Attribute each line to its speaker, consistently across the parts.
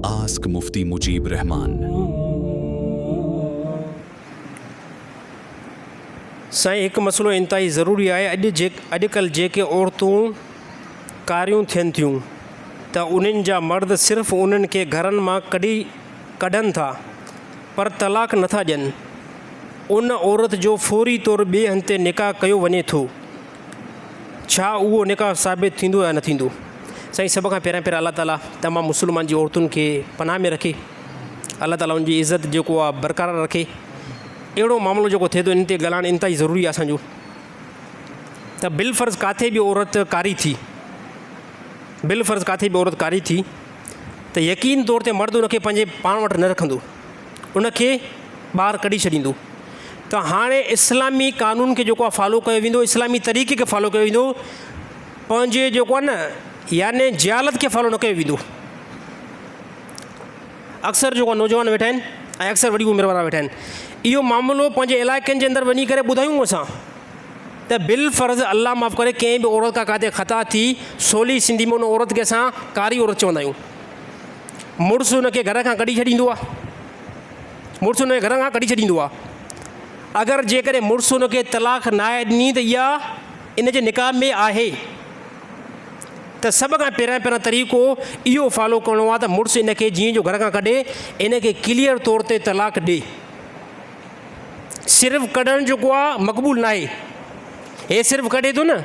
Speaker 1: Ask Mufti Mujeeb Rehman.
Speaker 2: سائين هڪ مسئلو انتهائي ضروري آهي اڄ اڄڪلهه جيڪي عورتون ڪاريون ٿين ٿيون ته انهن جا مرد صرف انهن کي گهرن مان ڪڍي ڪڍن ٿا پر طلاق نٿا ڏين ان عورت جو فوري طور ٻئي هنڌ تي نڪاح ڪيو وڃي ٿو ڇا اهو نڪاح ثابت ٿيندو يا نه ٿيندو؟ سائين سڀ کان پهريان پهريان الله تعالي تمام مسلمان جي عورتن کي پناهه ۾ رکي الله تعالي ان جي عزت جيڪو آ برقرار رکي اهڙو معاملو جيڪو ٿئي ٿو ان تي ڳالهائڻ انتهائي ضروري آ اسانجو ته بالفرض ڪاٿي به عورت ڪاري ٿي بالفرض ڪاٿي به عورت ڪاري ٿي ته يقين طور تي مرد ان کي پنهنجي پاڻ وٽ نه رکندو ان کي ٻاهر ڪڍي ڇڏيندو ته هاڻي اسلامي قانون کي جيڪو آهي فالو ڪيو ويندو اسلامي طريقي کي فالو ڪيو ويندو پنهنجي جيڪو آهي نه يعني جهالت کي فالو نه ڪيو ويندو اڪثر جيڪو نوجوان ويٺا آهن ۽ اڪثر وڏي عمر وارا ويٺا آهن اهو معاملو پنهنجي علائقن جي اندر وڃي ڪري ٻڌايون اسان ته بالفرض الله معاف ڪري ڪنهن به عورت کان ڪاٿي خطا ٿي سولي سنڌي ۾ ان عورت کي اسان ڪاري عورت چوندا آهيون مڙس ان کي گهر کان ڪڍي ڇڏيندو آهي مڙس ان کي گهر کان ڪڍي ڇڏيندو آهي اگر جيڪڏهن مڙس ان کي طلاق ناهي ڏني ته اها ان جي نڪاح ۾ آهي ته سڀ کان پهريان پهريان طريقو اهو فالو ڪرڻو آهي ته مڙس ان کي جيئن جو گهر کان ڪڍي ان کي ڪليئر طور تي طلاق ڏي صرف ڪڍڻ جيڪو آهي مقبول ناهي هي صرف ڪڍي ٿو نه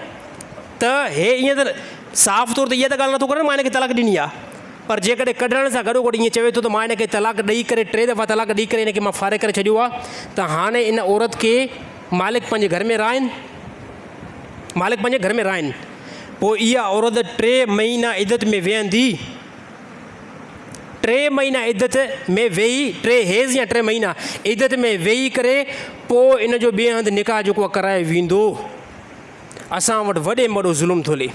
Speaker 2: ته هي ائين ته صاف طور تي اها ته ڳالهه نٿو ڪري مان هن کي طلاق ڏني آهي پر جيڪڏهن ڪڍڻ سان گڏوگڏ ائين چوي ٿو ته مان هن کي طلاق ڏئي ڪري ٽي دفعا طلاق ڏئي ڪري هن کي مان فارغ ڪري ڇڏيو آهي ته هاڻي ان عورت کي مالڪ پنهنجي گهر ۾ رهائين مالڪ پنهنجي گهر ۾ رهائين پوء اها عورت ٽي مهينا عدت ۾ ويهندي ٽي مهينا عدت ۾ ويهي ٽي حيض يا ٽي مهينا عدت ۾ ويهي ڪري پوء ان جو ٻئي هنڌ نڪاح جيڪو ڪرايو ويندو. اسان وٽ وڏي ۾ وڏو ظلم ٿو هلي.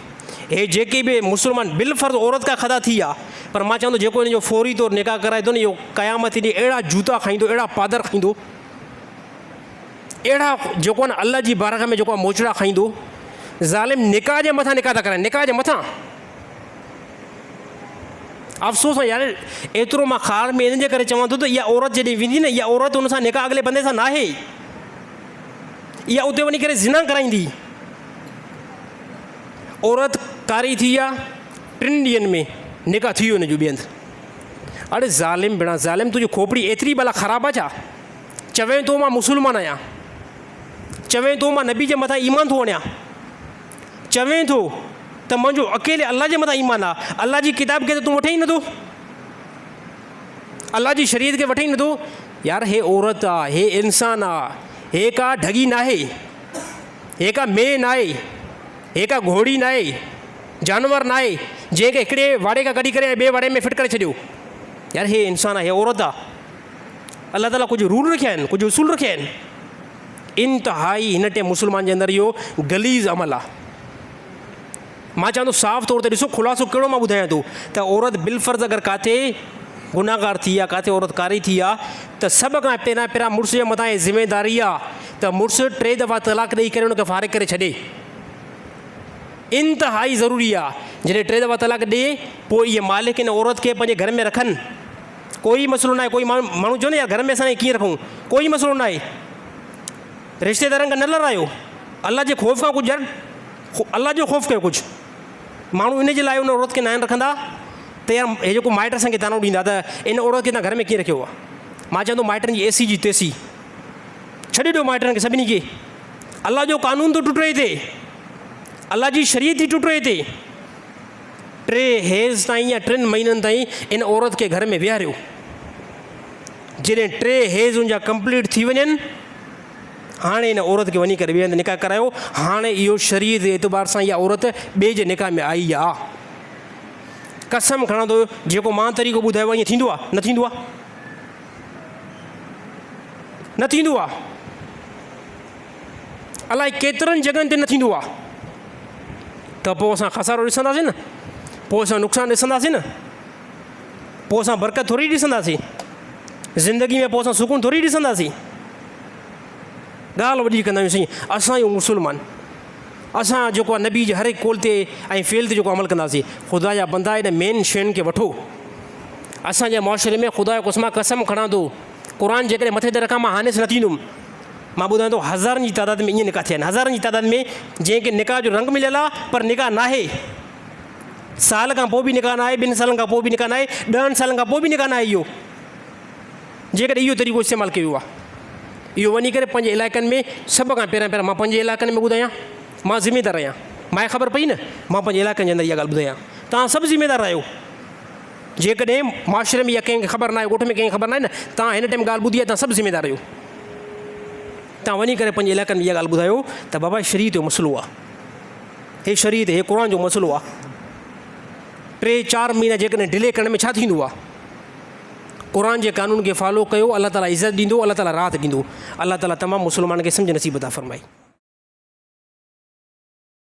Speaker 2: هي جيڪي به مسلمان بالفرض عورت کان خطا ٿي آ پر مان چوان ٿو جيڪو ان جو فوري طور نڪاح ڪرائي ٿو نه اهو قيامت ڏينهن اهڙا جوتا کائيندو اهڙا پادر کائيندو اهڙا جيڪو آ نه الله جي بارگاهه ۾ جيڪو آ موچڙا کائيندو ظالم نڪاح جي مٿان نڪاح ٿا ڪرائن نڪاح جي مٿان افسوس آ يار ايترو مان خار ۾ ان جي ڪري چوان ٿو ته اها عورت جڏهن ويندي نه اها عورت ان سان نڪاح اڳلي بندي سان ناهي اها اتي وڃي ڪري زنا ڪرائيندي. عورت ڪاري ٿي آ ٽن ڏينهن ۾ نڪاح ٿي ويو ان جو ٻئي هنڌ. اڙي ظالم بڻا ظالم تنهنجي کوپڙي ايتري ڀلا خراب آ ڇا؟ چوين ٿو مان مسلمان آهيان. چوين ٿو مان نبي جي مٿان ايمان ٿو آڻيان. چوين ٿو ته منهنجو اڪيلي الله جي مٿان ايمان آ. الله جي ڪتاب کي ته تون وٺين ئي نٿو. الله جي شريعت کي وٺي ئي نٿو. يار هي عورت آ، هي انسان آ، هي ڪا ڍڳي ناهي، هي ڪا مينهن ناهي، هي ڪا گهوڙي ناهي، جانور ناهي، جنهن کي هڪڙي واڙي کان ڪڍي ڪري ۽ ٻئي واڙي ۾ فٽ ڪري ڇڏيو. يار هي انسان آ، هي عورت آ. الله تعاليٰ ڪجهه رول رکيا آهن، ڪجهه اصول رکيا آهن. انتهائي هن ٽيم مسلمان جي اندر اهو غليظ عمل آ. مان چوان ٿو صاف طور تي ڏسو خلاصو ڪهڙو مان ٻڌايان ٿو ته عورت بالفرض اگر ڪاٿي گناهگار ٿي آ ڪاٿي عورت ڪاري ٿي آ ته سڀ کان پهريان پهريان مڙس جي مٿان هي ذميداري آ ته مڙس ٽي دفعا طلاق ڏئي ڪري ان کي فارغ ڪري ڇڏي انتهائي ضروري آ جڏهن ٽي دفعا طلاق ڏي پوء اهي مالڪ ان عورت کي پنهنجي گهر ۾ رکن ڪوئي مسئلو ناهي ڪوئي ماڻهو چون يار گهر ۾ اسان ڪيئن رکون ڪوئي مسئلو ناهي رشتيدارن کان نه لڙايو الله جي خوف کان ڪجهه يار الله جو خوف ڪيو ڪجهه ماڻهو ان جي لاء ان عورت کي ناهن رکندا ته يار هي جيڪو مائٽ اسان کي طعنو ڏيندا ته ان عورت کي تان گهر ۾ ڪيئن رکيو آهي مان چوان ٿو مائٽن جي ايسي جي تيسي ڇڏي ڏيو مائٽن کي سڀني کي الله جو قانون ٿو ٽٽي هتي الله جي شريعت ٿي ٽٽي هتي ٽي حيض تائين يا ٽن مهينن تائين ان عورت کي گهر ۾ ويهاريو جڏهن ٽي حيض ان جا ڪمپليٽ ٿي وڃن هاڻي ان عورت کي وڃي ڪري ٻئي هنڌ نڪاح ڪرايو، هاڻي اهو شريعت جي اعتبار سان اها عورت ٻئي جي نڪاح ۾ آئي آ. قسم کڻان ٿو جيڪو مان طريقو ٻڌايو آ ائين ٿيندو آ؟ نه ٿيندو آ. نه ٿيندو آ. الائي ڪيترن جڳهن تي نه ٿيندو آ. ته پوء اسان خسارو ڏسنداسين نه، پوء اسان نقصان ڏسنداسين نه. پوء اسان برڪت ٿوري ڏسنداسين زندگي ۾ پوء اسان سڪون ٿوري ڏسنداسين ڳالهه وڏي ڪندا آهيون سائين اسان آهيون مسلمان اسان جيڪو آهي نبي جي هر هڪ قول تي ۽ فعل تي جيڪو عمل ڪنداسين خدا جا بندا ان مين شين کي وٺو. اسان جي معاشري ۾ خدا جو قسم آ قسم کڻان ٿو قرآن جيڪڏهن مٿي تي رکان مان هانس نه ٿيندم. مان ٻڌايان ٿو هزارن جي تعداد ۾ ائين نڪاح ٿيا آهن هزارن جي تعداد ۾ جنهن کي نڪاح جو رنگ مليل آ پر نڪاح ناهي. سال کان پوء به نڪاح ناهي ٻن سالن کان پوء به نڪاح ناهي ڏهن سالن کان پوء به نڪاح ناهي اهو جيڪڏهن اهو طريقو استعمال ڪيو ويو آهي اهو وڃي ڪري پنهنجي علائقن ۾ سڀ کان پهريان پهريان مان پنهنجي علائقن ۾ ٻڌايان مان ذميدار آهيان مانکي خبر پئي نه مان پنهنجي علائقن جي اندر اها ڳالهه ٻڌايان توهان سڀ ذميدار آهيو جيڪڏهن معاشري ۾ اها ڪنهن کي خبر ناهي ڳوٺ ۾ ڪنهن کي خبر ناهي نه توهان هن ٽائيم ڳالهه ٻڌي آهي توهان سڀ ذميدار آهيو توهان وڃي ڪري پنهنجي علائقن ۾ اها ڳالهه ٻڌايو ته بابا شريعت جو مسئلو آهي هي شريعت هي قرآن جو مسئلو آ. ٽي چار مهينا جيڪڏهن ڊلي ڪرڻ ۾ ڇا ٿيندو آ؟ قرآن جي قانون کي فالو ڪيو الله تعالي عزت ڏيندو الله تعالي راحت ڏيندو الله تعالي تمام مسلمانن کي سمجھ نصيب عطا فرمائي.